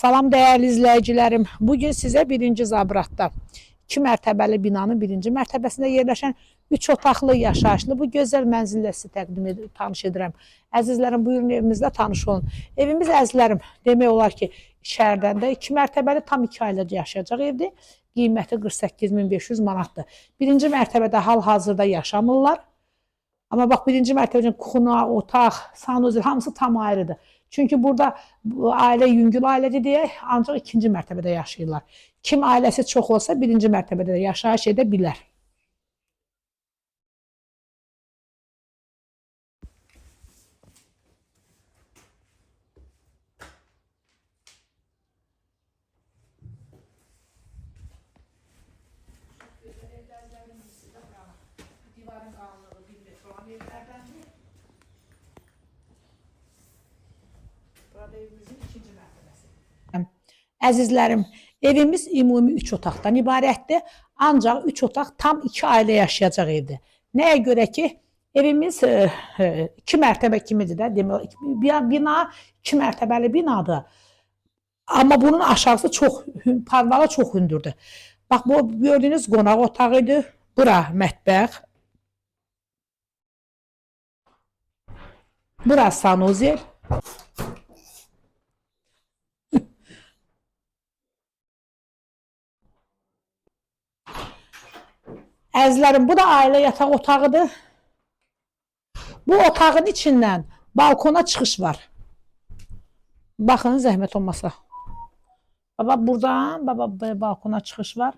Salam dəyərli izləyicilərim. Bugün sizə birinci Zabratda 2 mərtəbəli binanın birinci mərtəbəsində yerləşən 3 otaqlı yaşayışlı bu gözəl mənzillə sizi təqdim edir, tanış edirəm. Əzizlərim, buyurun evimizlə tanış olun. Evimiz əzizlərim, demək olar ki, içəridən də 2 mərtəbəli tam 2 ailə yaşayacaq evdir. Qiyməti 48.500 manatdır. Birinci mərtəbədə hal-hazırda yaşamırlar. Amma bax birinci mərtəbədə kuxuna, otaq, sanuzel hamısı tam ayrıdır. Çünki burada bu ailə yüngül ailədir deyə ancaq ikinci mərtəbədə yaşayırlar. Kim ailəsi çox olsa birinci mərtəbədə də yaşayış edə bilər. Divarın qalınlığı 1 metr olan evlərdəndir. Burada evimizin ikinci mərtəbəsi. Əzizlərim, evimiz ümumi 3 otaqdan ibarətdir. Ancaq 3 otaq tam 2 ailə yaşayacaq evdir. Nəyə görə ki, evimiz 2 mərtəbə kimidir də, demək olar, bina 2 mərtəbəli binadır. Amma bunun aşağısı çox, podvalı çox hündürdür. Bax bu gördüyünüz qonaq otağı idi. Bura mətbəx. Bura sanuzel. Əzizlərim, bu da ailə yataq otağıdır. Bu otağın içindən balkona çıxış var. Baxın, zəhmət olmasa. Baba buradan, baba belə balkona çıxış var.